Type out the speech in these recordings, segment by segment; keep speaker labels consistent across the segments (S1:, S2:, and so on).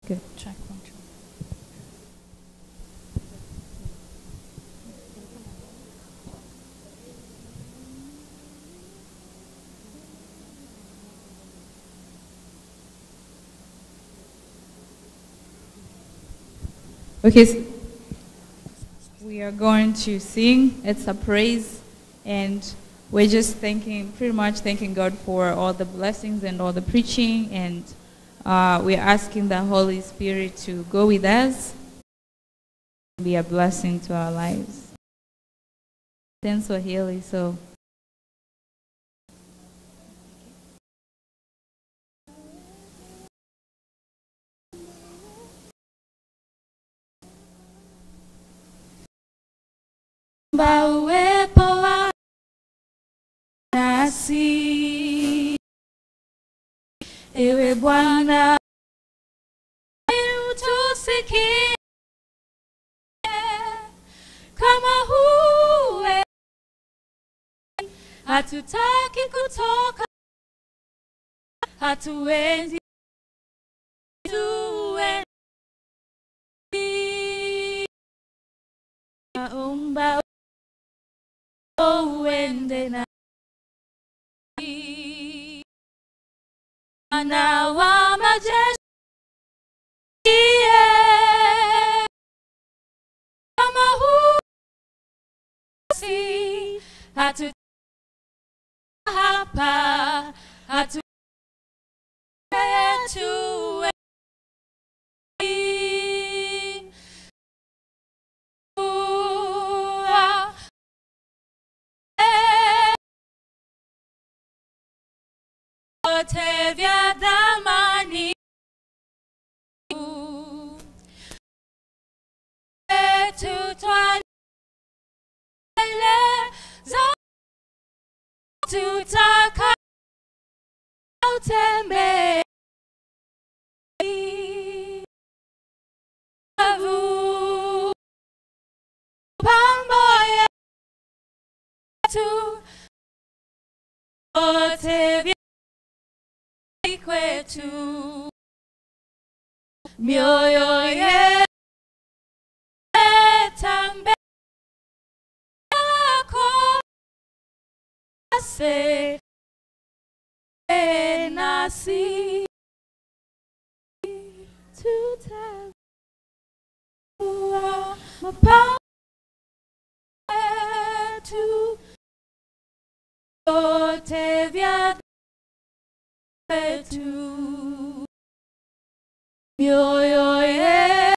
S1: Good. Check one, two. Okay, so we are going to sing. It's a praise, and we're just thanking, pretty much thanking God for all the blessings and all the preaching, and we're asking the Holy Spirit to go with us, be a blessing to our lives. In Swahili, so. Uwepo wako nasi, ewe Bwana, utusikie kama huwe, hatutaki kutoka, hatuwezi tuwe, naomba uende nasi, Bwana wa majeshi, kama husi, hatu hapa, hatu tuwe vyote vya thamani tutwaleleza tutaka utembee pambo yetu vyote vya kwetu mioyo yetu mbele yako ase nasi tutakuwa mapambo yetu vyote vya kwetu mioyo yetu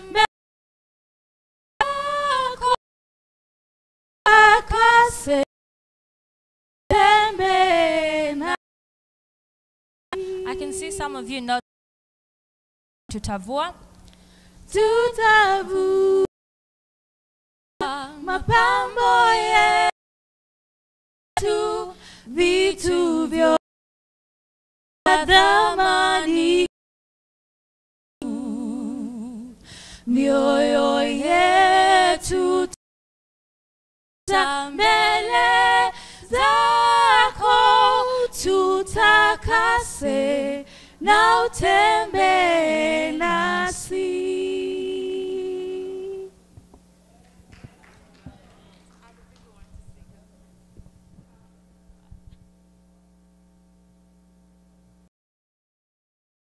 S1: mbele yako akase tembe na
S2: I can see some of you know tutavua.
S1: Tutavua mapambo yetu vitu vya thamani mioyo yetu mbele zako tutakase na utembee nasi.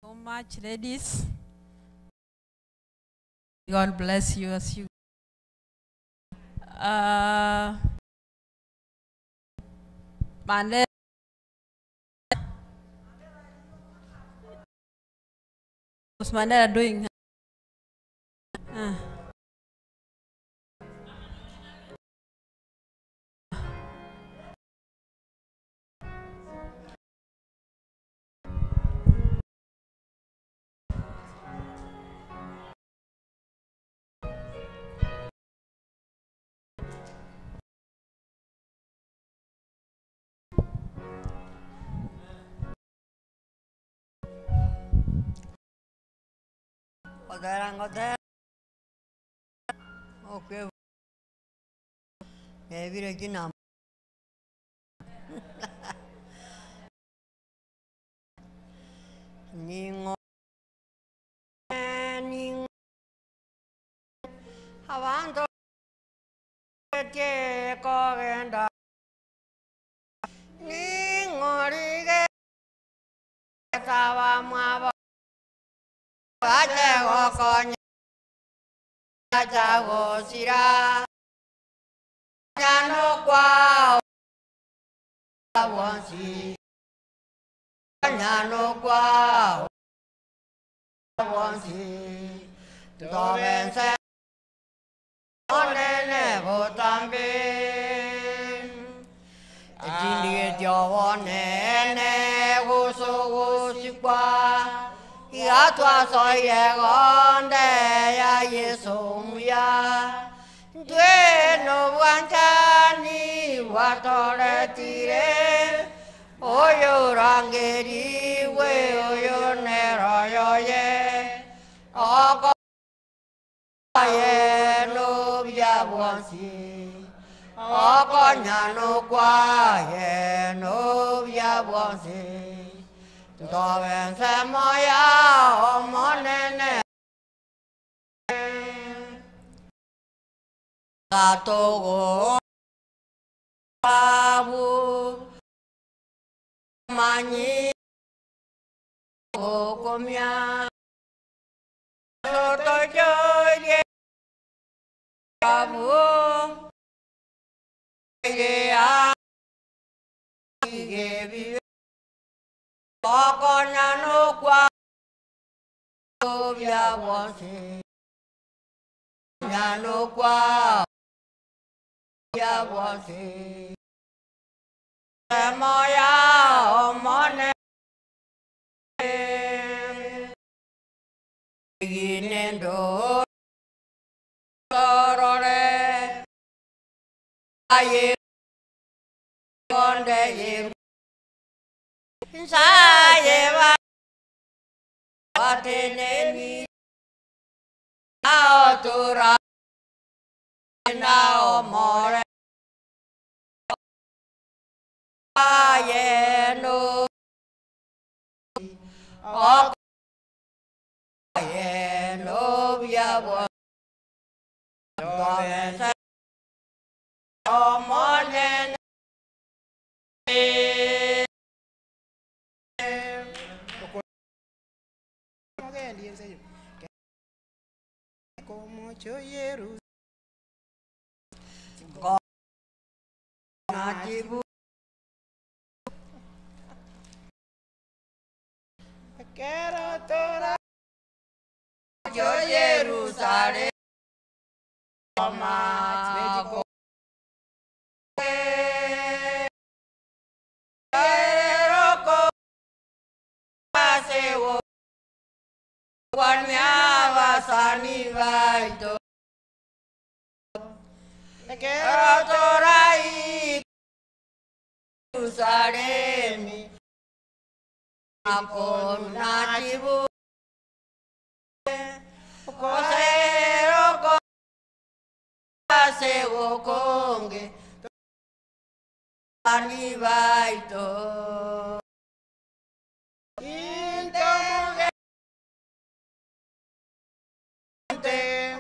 S3: So much, ladies. God bless you as you. Mandela. What's Mandela doing?
S4: Okay. Ebire gina. Ning'o ning'o Abanto kogenda Ning'orige Tabamwabo Bache gokonya Chagosira Nyano kwao Wonsi Nyano kwao Wonsi Tobense Onene botambe Etindi diowonene Gusugusikwa Iatwa soye gonde ya Yesu muya Tweno bwanchani watoretire Oyo rangeriwe oyo neroyoye Oko ye no bya bwansi Oko nyano kwa ye no bya bwansi Tobense moya omonene Katogo Abu Manyi Okomia Soto yoye Abu Ye a Ye vive Okonya no kwa Obia wonsi Nyano kwa Obia wonsi Moya omone Ginendo Sorore Aye Konde ye Saye Wateneni Aotura Na omore Aye no Aye no bia Tobense Omonene Yo Jerusalén Jerusalén Akonatibu Kosero Kosego Konge Anibaito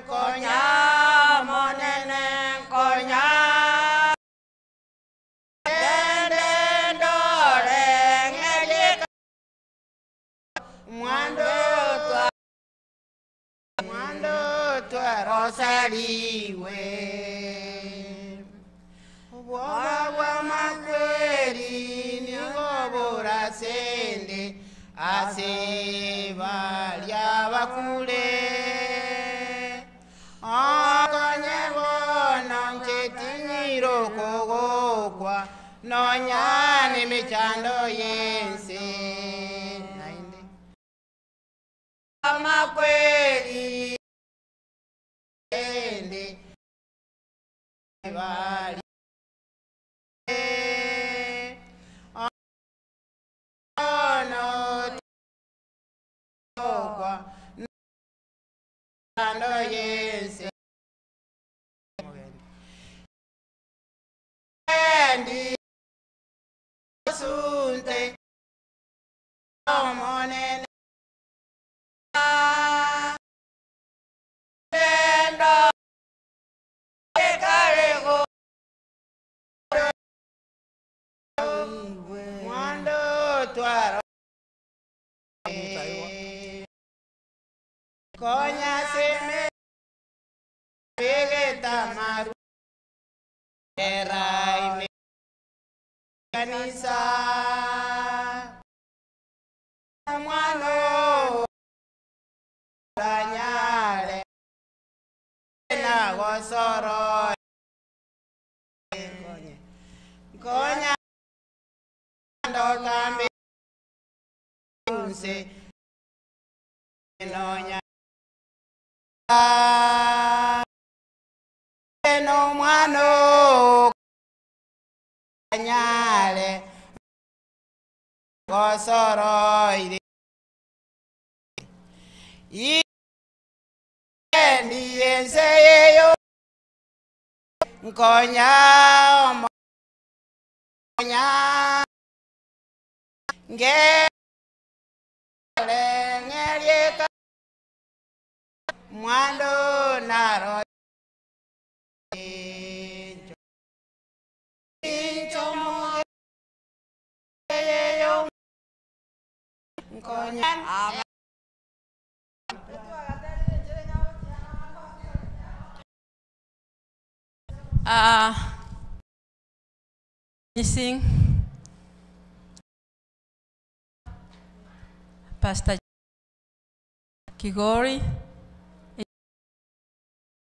S4: Konya monene konya Rosariwe Ubwoba bw'amakweri nigo burasende ase balya bakule Okonye bono nchetinyiro kogokwa nonyane emechando yense Naende Amakweri Ende bali ono tokwa nando yense Endi sunte omonene. Raime kanisa Mwano Ranyale Na gosoro Konye Konya Ndokambi Unse Nonya No mwano Nyale Gosoro ire Endi enseyo Nkonya Omonya Nge Lengerieka Mwando naro Nkonya
S3: Missing Pastor Kigori,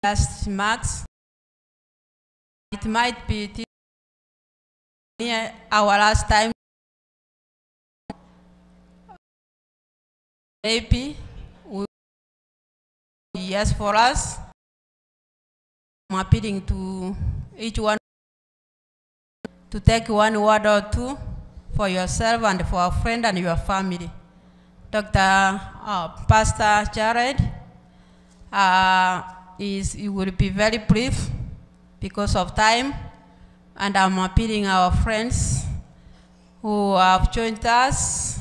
S3: last remarks. It might be near our last time. Maybe yes for us. I'm appealing to each one to take one word or two for yourself and for a friend and your family. Dr. Pastor Jared he will be very brief because of time, and I'm appealing our friends who have joined us.